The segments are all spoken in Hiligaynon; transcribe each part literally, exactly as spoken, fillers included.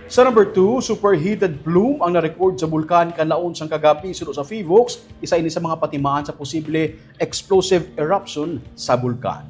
Sa number two, superheated plume ang na-record sa bulkan kanlaon sang kagabi suno sa PHIVOLCS, isa ini sa mga patimaan sa posible explosive eruption sa bulkan.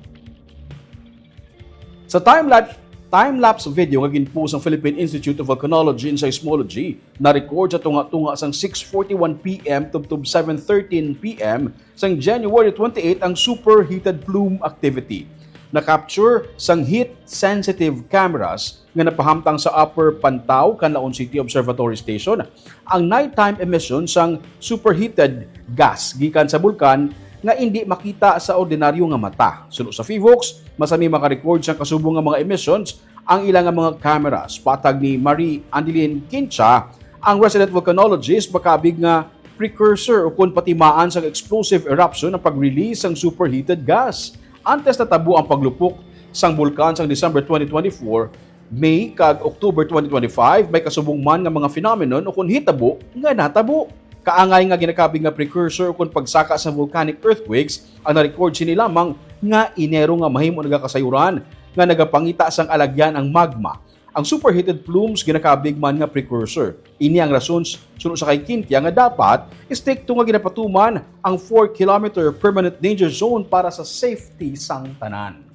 Sa time-lapse time-lapse video nga gin-post sang Philippine Institute of Volcanology and Seismology, na-record sa tunga-tunga sang six forty-one P M tubtob seven thirteen P M sang January twenty-eight ang superheated plume activity. Na-capture sang heat-sensitive cameras nga napahamtang sa Upper Pantaw, Canlaon City Observatory Station, ang nighttime emission sang superheated gas gikan sa bulkan nga indi makita sa ordinaryo nga mata. Suno sa PHIVOLCS, masami maka-record sang kasubong nga mga emissions ang ila nga mga cameras. Patag ni Marie Andeline Quincha, ang resident volcanologist, makaabig nga precursor ukon patimaan sang explosive eruption ang pag-release sang superheated gas. Antes natabo ang paglupok sang bulkan sang December twenty twenty-four, May kag October twenty twenty-five, may kasubong man nga mga phenomenon ukon hitabo nga natabo. Kaangay nga ginakabig nga precursor ukon pagsaka sa volcanic earthquakes ang na-record sini lamang nga Enero nga mahimo nagakasayuran nga nagapangita sang alagyan ang magma. Ang superheated plumes ginakabig man nga precursor. Ini ang rason s-, suno sa kay Quincha nga dapat istrikto nga ginapatuman ang four kilometer permanent danger zone para sa safety sang tanan.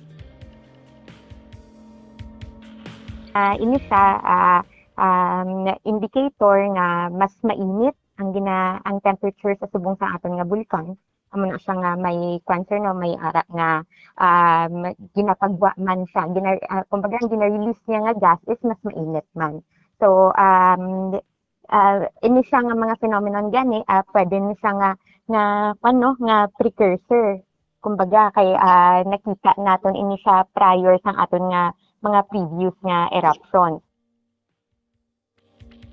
Ah, ini siya ah, um, indicator nga mas mainit ang gina ang temperature sa subong sa aton nga bulkan. Amo na siya nga may cancer, no, may ara nga um, ginapagwa man siya. Gina, ah, kumbaga, ang gina-release niya nga gas is mas mainit man. So, um, ah, ini siya nga mga phenomenon gani, ah, pwede ni siya nga nga ano, nga precursor. Kumbaga, kay ah, nakita naton ini siya prior sang aton nga mga previous nga eruption.